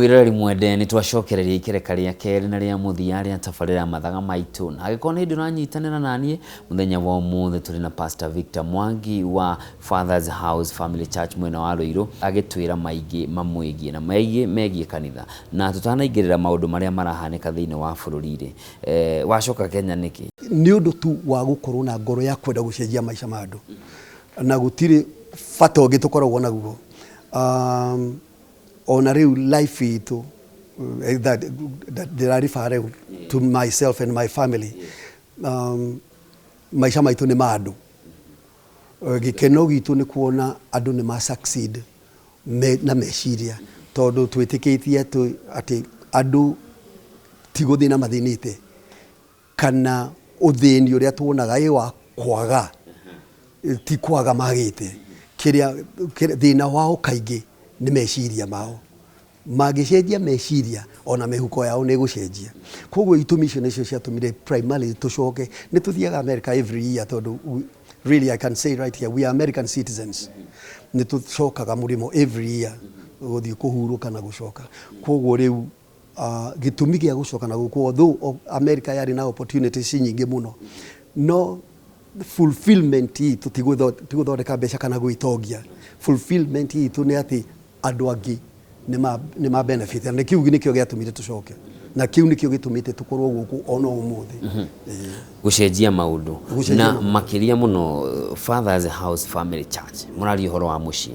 Mwĩroreri mwende, nĩ twacokereria ikereka rĩa kerĩ na rĩa mũthia rĩa tabarĩra ya Mathaga Maitũ, na angĩkorwo nĩ hĩndĩ ũranyitanĩra naniĩ, mũthenya wa ũmũthĩ tũrĩ na Pastor Victor Mwangi wa Father's House Family Church mwena wa Ruiru, agĩtwĩra maingĩ mamwĩgiĩ na maingĩ megiĩ kanitha. Na tũtanaingĩrĩra maũndũ marĩa marahanĩka thĩinĩ wa bũrũri-rĩ, eh, wacoka Kenya nĩkĩ? Nĩ ũndũ tu wa gũkorwo na ngoro ya kwenda gũcenjia maica ma andũ, na gũtirĩ bata ũngĩ tũkoragwo naguo. Ona rĩu life itũ that ndĩra rĩu to myself and my family, maica maitũ nĩ ma andũ. Gĩkeno gitũ nĩ kuona andũ nĩ ma succeed me, na meciria, tondũ twĩtĩkĩtie atĩ andũ ti gũthĩna mathĩnĩte, kana ũthĩni ũrĩa tuonaga ĩ wa kwaga, ti kwaga magĩte. Kĩrĩa thĩna wao kaingĩ nĩ meciria mao. Mangĩcenjia meciria, ona mĩhuko yao nĩ ĩgũcenjia. Koguo itũmi icio nĩcio ciatũmire primarily tũcoke. Nĩ tũthiaga America every year, tondũ really I can say right here we are American citizens. Nĩ tũcokaga mũrĩmo every year gũthiĩ kũhurũka na gũcoka. Koguo rĩu gĩtũmi gĩa gũcoka na gũkũ, although America yarĩ na opportunities nyingĩ mũno, no fulfillment itũ ti gũthondeka mbeca kana gwĩtongia. Fulfillment itũ nĩ atĩ andũ angĩ nĩ ma benefit, na kĩu nĩkĩo gĩatũmire tũcoke, na kĩu nĩkĩo gĩtũmĩte tũkorwo gũkũ ona ũmũthĩ. Gũcenjia maũndũ. Gũcenjia na maũndũ. Makĩria mũno Father's House Family Church, mũraria ũhoro wa mũciĩ,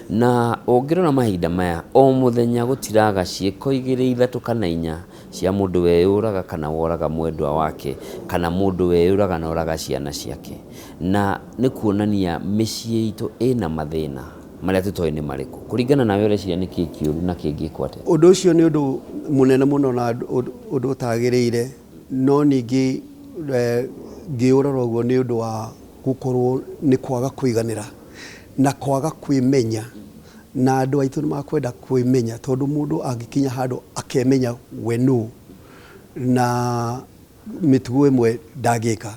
na ũngĩrora mahinda maya, o mũthenya gũtiraga ciĩko igĩrĩ, ithatũ kana inya cia mũndũ weyũraga kana woraga mwendwa wake, kana mũndũ weyũraga na oraga ciana ciake, na nĩ kuonania mĩciĩ itũ ĩna mathĩna marĩa tũtoĩ nĩ marĩkũ. Kũringana nawe, ũreciria nĩ kĩĩ kĩũru na kĩngĩkwo atĩa? Ũndũ ũcio nĩ ũndũ mũnene mũno na ũndũ ũtagĩrĩire, no ningĩ ngĩũrora ũguo nĩ ũndũ wa gũkorwo nĩ kwaga kũiganĩra na kwaga kwĩmenya, na andũ aitũ nĩ makwenda kwĩmenya, tondũ mũndũ angĩkinya handũ akemenya we nũ, na mĩtugo ĩmwe ndangĩka.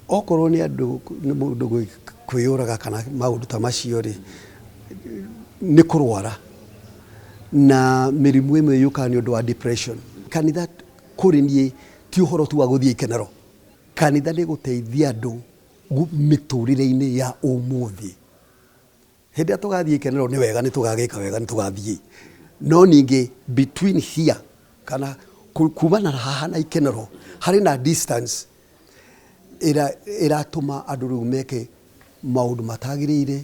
Okorwo nĩ andũ, nĩ mũndũ kwĩyũraga kana maũndũ ta macio rĩ, nĩ kũrwara, na mĩrimũ ĩmwe yũkaga nĩ ũndũ wa depression. Kanitha kũrĩ niĩ ti ũhoro tu wa gũthiĩ ikenero. Kanitha nĩ gũteithia andũ mĩtũrĩre-inĩ ya ũmũthĩ. Hĩndĩ ĩrĩa tũgathiĩ ikenero nĩ wega, nĩ tũgagĩka wega, nĩ tũgathiĩ, no ningĩ between here kana kumana na haha na ikenero harĩ na distance ĩratũma andũ rĩu meke maũndũ matagĩrĩire,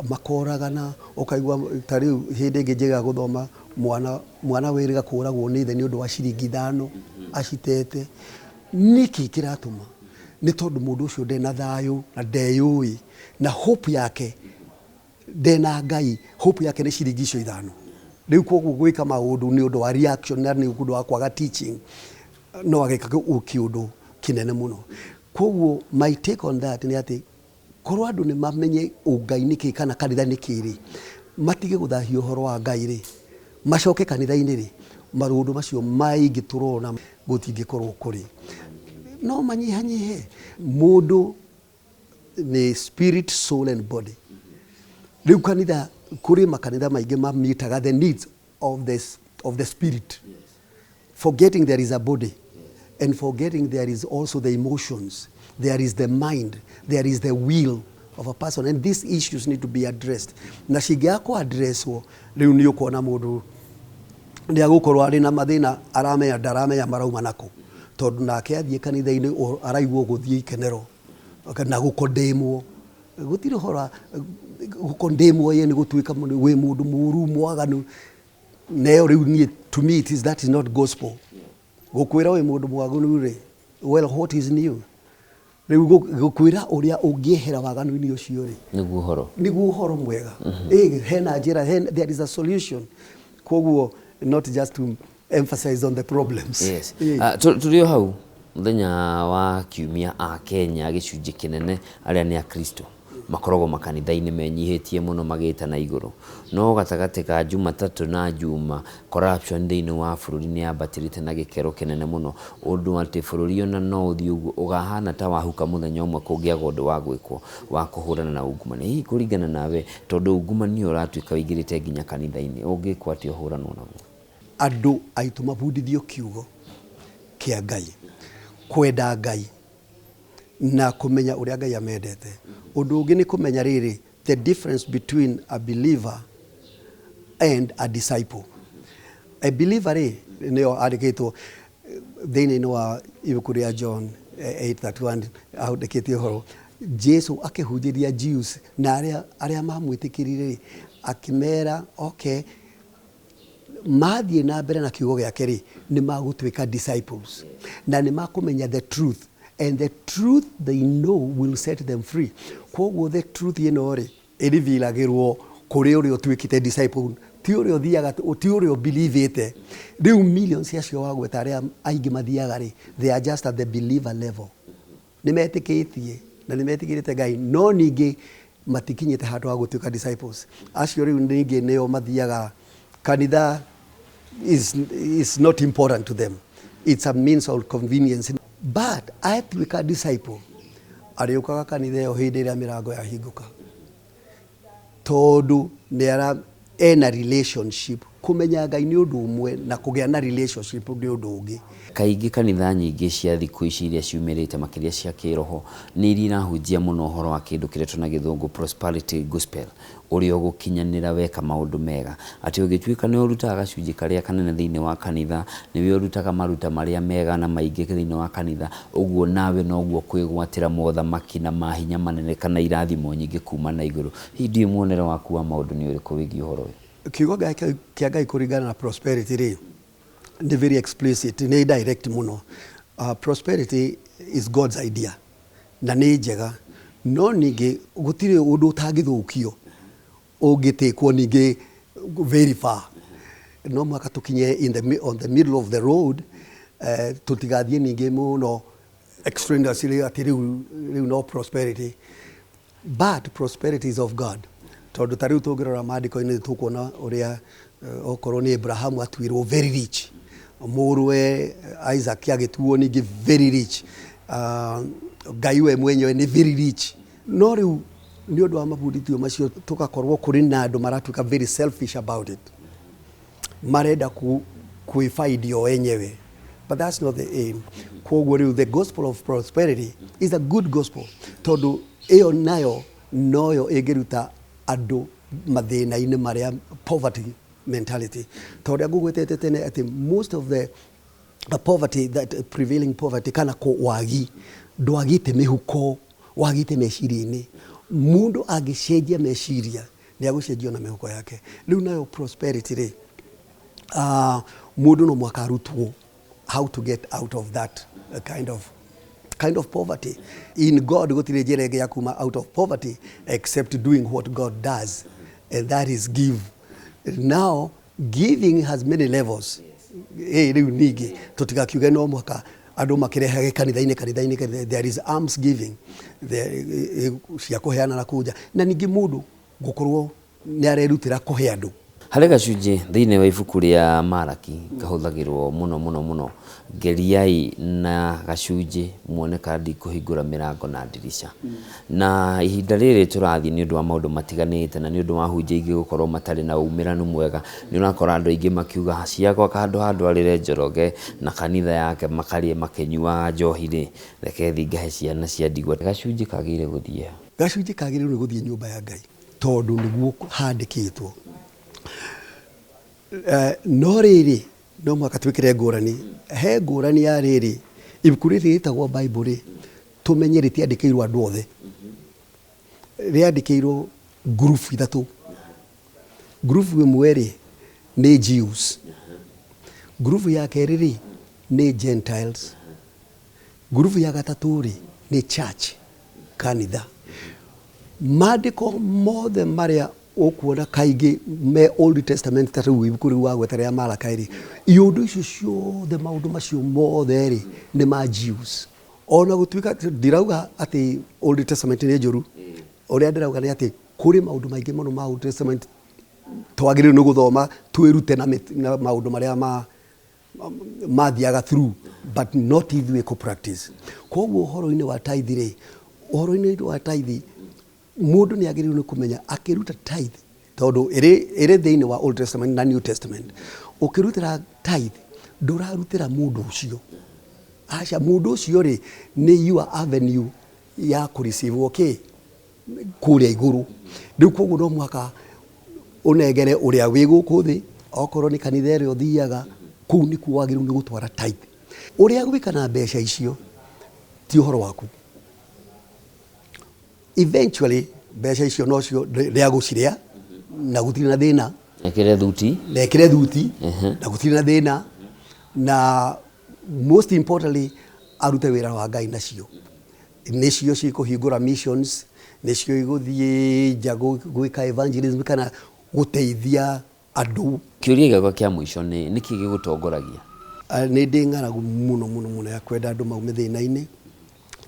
makoragana. Ũkaigua ta rĩu hĩndĩ ĩngĩ njĩgaga gũthoma mwana wĩrĩga kũragwo nĩ ithe nĩ ũndũ wa ciringi 5 acitete. Nĩkĩ kĩratũma? Nĩ tondũ mũndũ ũcio ndena thayũ na ndeyũĩ, na hope yake ndena Ngai, hope yake nĩ ciringi icio 5 rĩu. Koguo gwĩka maũndũ nĩ ũndũ wa reaction na nĩ ũndũ wa kwaga teaching, no agĩka kĩũndũ kĩnene mũno. Koguo my take on that nĩ atĩ korwo andũ nĩ mamenye ũngai nĩ kĩ kana kanitha nĩ kĩ rĩ, matige gũthahia ũhoro wa Ngai rĩ, macoke kanitha-inĩ rĩ, maũndũ macio maingĩ tũrona gũtingĩkorwo kũrĩ, no manyihanyihe. Mũndũ nĩ spirit, soul and body. Rĩu kanitha, kũrĩ makanitha maingĩ mamitaga the needs of the spirit, forgetting there is a body and forgetting there is also the emotions, there is the mind, there is the will of a person, and these issues need to be addressed. Na cingĩaga kũ addresswo, rĩu nĩ ũkuona mũndũ nĩ agũkorwo arĩ na mathĩna aramenya ndaramenya marauma nako, tondũ nake athiĩ kanitha-inĩ araigua gũthiĩ ikenero na gũkondemwo. Gũtirĩ ũhoro wa gũkondemwo, ye nĩ gũtuĩka wĩ mũndũ mũru, mwaganu. Nayo rĩu niĩ, to me it is that is not gospel. Gũkwĩra wĩ mũndũ mwaganu rĩ, well, what is new? Rĩu gũkwĩra ũrĩa ũngĩehera waganu-inĩ ũcio rĩ, nĩguo ũhoro. Nĩguo ũhoro mwega. Ĩ hena njĩra, there is a solution. Koguo not just to emphasize on the problems. Ĩ. Tũrĩ o hau, mũthenya wa Kiumia a Kenya gĩcunjĩ kĩnene arĩa nĩ Akristo makoragwo makanitha-inĩ menyihĩtie mũno magĩtana igũrũ, no gatagatĩ ka Jumatatũ na Juma corruption thĩinĩ wa bũrũri nĩ yambatĩrĩte na gĩkĩro kĩnene mũno, ũndũ atĩ bũrũri ona no ũthiĩ ũguo ũkahana ta wahuka mũthenya ũmwe kũngĩaga ũndũ wa gwĩkwo wa kũhũrana na ungumania. Hihi kũringana nawe, tondũ ungumania ũratuĩka ũingĩrĩte nginya kanitha-inĩ, ũngĩkwo atĩa ũhũranwo naguo? Andũ aitũ mabundithio kiugo kĩa Ngai, kwenda Ngai na kũmenya ũrĩa Ngai amendete. Ũndũ ũngĩ nĩ kũmenya rĩrĩ, the difference between a believer and a disciple. A believer rĩ, nĩyo andĩkĩtwo thĩinĩ wa ibuku rĩa John 8:31, andĩkĩte ũhoro Jesu akĩhunjĩria Jews na arĩa mamwĩtĩkĩrire rĩ, akĩmera okay, mathiĩ na mbere na kiugo gĩake rĩ, nĩ magũtuĩka disciples na nĩ makũmenya the truth, and the truth they know will set them free. Koguo the truth ĩno rĩ, ĩrivilagĩrwo kũrĩ ũrĩa ũtuĩkĩte disciple, ti ũrĩa ũthiaga, ti ũrĩa ũbelievĩte. Rĩu millions acio wagweta arĩa aingĩ mathiaga rĩ, they are just at the believer level. Nĩ metĩkĩtie na nĩ metĩkĩrĩte Ngai, no ningĩ matikinyĩte handũ ha gũtuĩka disciples. Acio rĩu ningĩ nĩo mathiaga kanitha. Is not important to them, it's a means of convenience. But atuĩka disciple, arĩũkaga kanitha ĩyo hĩndĩ ĩrĩa mĩrango yahingũka, tondũ nĩ ara ena relationship. Kũmenya Ngai nĩ ũndũ ũmwe na kũgĩa na relationship nĩ ũndũ ũngĩ. Kaingĩ kanitha nyingĩ cia thikũ ici iria ciumĩrĩte, makĩria cia kĩroho, nĩ iria irahunjia mũno ũhoro wa kĩndũ kĩretwo na Gĩthũngũ prosperity gospel, ũrĩa ũgũkinyanĩra weka maũndũ mega, atĩ ũngĩtuĩka nĩ ũrutaga gacunjĩ karĩa kanene thĩinĩ wa kanitha, nĩwe ũrutaga maruta marĩa mega na maingĩ thĩinĩ wa kanitha, ũguo nawe noguo kwĩgwatĩra mothamaki na mahinya manene kana irathimo nyingĩ kuma na igũrũ. Hihi ndiũĩ muonere waku wa maũndũ nĩ ũrĩkũ wĩgiĩ ũhoro ũyũ? Kiugo kĩa Ngai kũringana na prosperity rĩ, nĩ very explicit, nĩ direct mũno. Prosperity is God's idea na nĩ njega, no ningĩ gũtirĩ ũndũ ũtangĩthũkio ũngĩtĩkwo ningĩ very far. No mũhaka tũkinye on the middle of the road, tũtigathiĩ ningĩ mũno extraneously atĩ rĩu no prosperity. But prosperity is of God, tondũ ta rĩu tũngĩrora maandĩko-inĩ tũkuona ũrĩa okorwo nĩ Abrahamu atuirwo very rich, mũrũwe Isaac agĩtuo ningĩ very rich, Ngai we mwenyewe nĩ very rich. No rĩu nĩ ũndũ wa mabundithio macio, tũgakorwo kũrĩ na andũ maratuĩka very selfish about it, marenda kwĩfaidi o enyewe, but that's not the aim. Koguo rĩu the gospel of prosperity is a good gospel, tondũ ĩyo nayo noyo ĩngĩruta andũ mathĩna-inĩ marĩa poverty mentality, ta ũrĩa ngũgwĩtete tene atĩ most of the poverty that prevailing poverty kana kũ wagi ndwagĩte mĩhuko, wagĩte meciria-inĩ. Mũndũ angĩcenjia meciria, nĩ agũcenjia na mĩhuko yake. Rĩu nayo prosperity rĩ, mũndũ no mũhaka arutwo how to get out of that kind of poverty. In God gũtirĩ njĩra ĩngĩ ya kuma out of poverty except doing what God does, and that is give. Now giving has many levels. Rĩu ningĩ tũtigakiuge no mũhaka andũ makĩrehage kanitha-inĩ, kanitha-inĩ, kanitha. There is alms giving there, cia kũheana na kũnja, na ningĩ mũndũ gũkorwo nĩ arerutĩra kũhe andũ. Harĩ gacunjĩ thĩinĩ wa ibuku rĩa Maraki kahũthagĩrwo mũno mũno mũno, geriai na gacunjĩ muone kana ndikũhingũra mĩrango na ndirica. Na ihinda rĩrĩ tũrathiĩ, nĩ ũndũ wa maũndũ matiganĩte na nĩ ũndũ wa hunjia ingĩ gũkorwo matarĩ na umĩranu mwega, nĩ ũrakora andũ aingĩ makiuga ciakwa handũ handwarĩre Njoroge na kanitha yake makarĩe makĩnyuaga njohi rĩ, reke thiĩ ngahe ciana cia ndigwa. Gacunjĩ kagĩrĩire gũthiĩ ha? Gacunjĩ kagĩrĩirwo nĩ gũthiĩ nyũmba ya Ngai, tondũ nĩguo handĩkĩtwo. No rĩrĩ, no mũhaka twĩkĩre ngũrani, he ngũrani ya rĩrĩ, ibuku rĩrĩ rĩtagwo Bible rĩ, tũmenye rĩtiandĩkĩirwo andũ othe, rĩandĩkĩirwo ngurubu ithatũ. Ngurubu ĩmwe rĩ, nĩ Jews. Ngurubu ya kerĩ rĩ, nĩ Gentiles. Ngurubu ya gatatũ rĩ, nĩ church, kanitha. Maandĩko mothe marĩa ũkuona kaingĩ me Old Testament, ta rĩu ibuku rĩu wagweta rĩa Malakai rĩ, iũndũ icio ciothe, maũndũ macio mothe rĩ, nĩ ma Jews. Ona gũtuĩka ndirauga atĩ Old Testament nĩ njũru, ũrĩa ndĩrauga nĩ atĩ kũrĩ maũndũ maingĩ mũno ma Old Testament twagĩrĩirwo nĩ gũthoma, twĩrute na maũndũ marĩa ma mathiaga through, but not ithuĩ kũ practice. Koguo ũhoro-inĩ wa tithe rĩ, ũhoro-inĩ wa tithe, mũndũ nĩ agĩrĩirwo nĩ kũmenya akĩruta tithe. Tondũ ĩrĩ thĩinĩ wa Old Testament na New Testament. Ũkĩrutĩra tithe, ndũrarutĩra mũndũ ũcio. Aca, mũndũ ũcio rĩ, nĩ your avenue ya kũ receive kĩ kũrĩa igũrũ. Rĩu koguo no mũhaka ũnengere ũrĩa wĩ gũkũ thĩ, okorwo nĩ kanitha ĩrĩa ũthiaga, kũu nĩkuo wagĩrĩirwo nĩ gũtwara tithe. Ũrĩa gwĩka na mbeca icio ti ũhoro waku. Eventually mbeca icio nocio rĩa gũcirĩa na gũtirĩ na thĩna. Ekĩre thuti. Na ĩkĩre thuti na gũtirĩ na thĩna, na most importantly arute wĩra wa Ngai nacio. Nĩcio cikũhingũra missions, nĩcio igũthiĩ nja gwĩka evangelism kana gũteithia andũ. Kĩũria gĩakwa kĩa mũico nĩ nĩkĩ gĩgũtongoragia? Nĩ ndĩ ng'aragu mũno mũno mũno ya kwenda andũ maume thĩna-inĩ.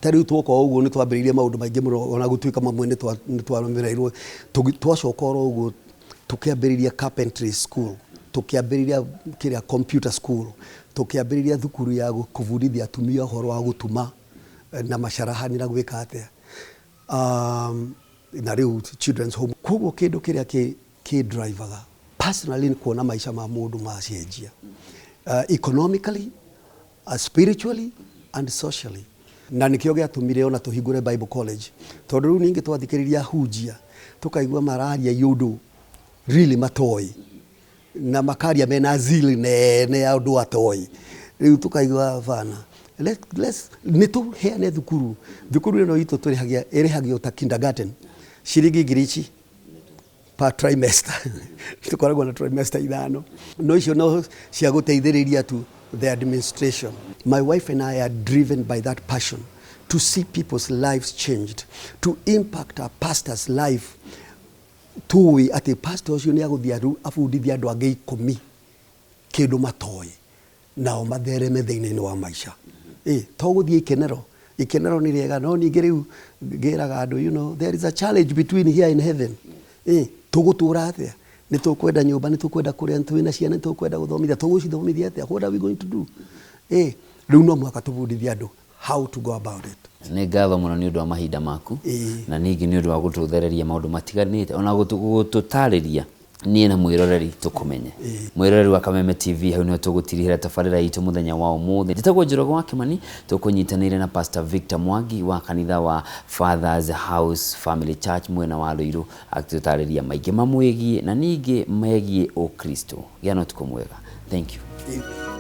Ta rĩu twoka ũguo nĩ twambĩrĩirie maũndũ maingĩ mũno, ona gũtuĩka mamwe nĩ twaremereirwo. Twacoka oro ũguo tũkĩambĩrĩria carpentry school, tũkĩambĩrĩria kĩrĩa computer school, tũkĩambĩrĩria thukuru ya kũbundithia atumia ũhoro wa gũtuma na macarahani na gwĩka atĩa, na rĩu children's home. Koguo kĩndũ kĩrĩa kĩ drivaga personally nĩ kuona maica ma mũndũ macenjia, economically, spiritually and socially. Na nĩkĩo gĩatũmire ona tũhingũre Bible college, tondũ rĩu ningĩ twathikĩrĩria hunjia tũkaigua mararia iũndũ really matoĩ, na makaria mena zeal nene ya ũndũ atoĩ. Rĩu tũkaigua bana, nĩ tũheane thukuru. Thukuru ĩno itũ tũrĩhagia, ĩrĩhagio ta kindergarten, ciringi 4,000 per trimester. Tũkoragwo na trimester 5, no icio no cia gũteithĩrĩria tu the administration. My wife and I are driven by that passion to see people's lives changed, to impact a pastor's life. Tũĩ atĩ pastor ũcio nĩ agũthiĩ abundithie andũ angĩ 10 kĩndũ matoĩ, nao mathereme thĩinĩ wa maica. To gũthiĩ ikenero, ikenero nĩ rĩega, no ningĩ rĩu ngĩraga andũ, there is a challenge between here and heaven. Tũgũtũra atĩa? Nĩ tũkwenda nyũmba, nĩ tũkwenda kũrĩa, twĩna ciana, nĩ tũkwenda gũthomithia, tũgũcithomithia atĩa? What are we going to do? Rĩu no mũhaka tũbundithie andũ how to go about it. Nĩ ngatho mũno nĩ ũndũ wa mahinda maku, na ningĩ nĩ ũndũ wa gũtũthereria maũndũ matiganĩte, ona gũtũtarĩria niĩ na mwĩroreri tũkũmenye. Mwĩroreri wa Kameme TV, hau nĩho tũgũtirihĩra tabarĩra itũ mũthenya wa ũmũthĩ. Njĩtagwo Njoroge wa Kĩmani, tũkũnyitanĩire na Pastor Victor Mwangi wa kanitha wa Fathers House Family Church mwena wa Ruiru, agĩtũtarĩria maingĩ mamwĩgiĩ na ningĩ megiĩ Ũkristo. Gĩa na ũtukũ mwega. Thank you. Amen.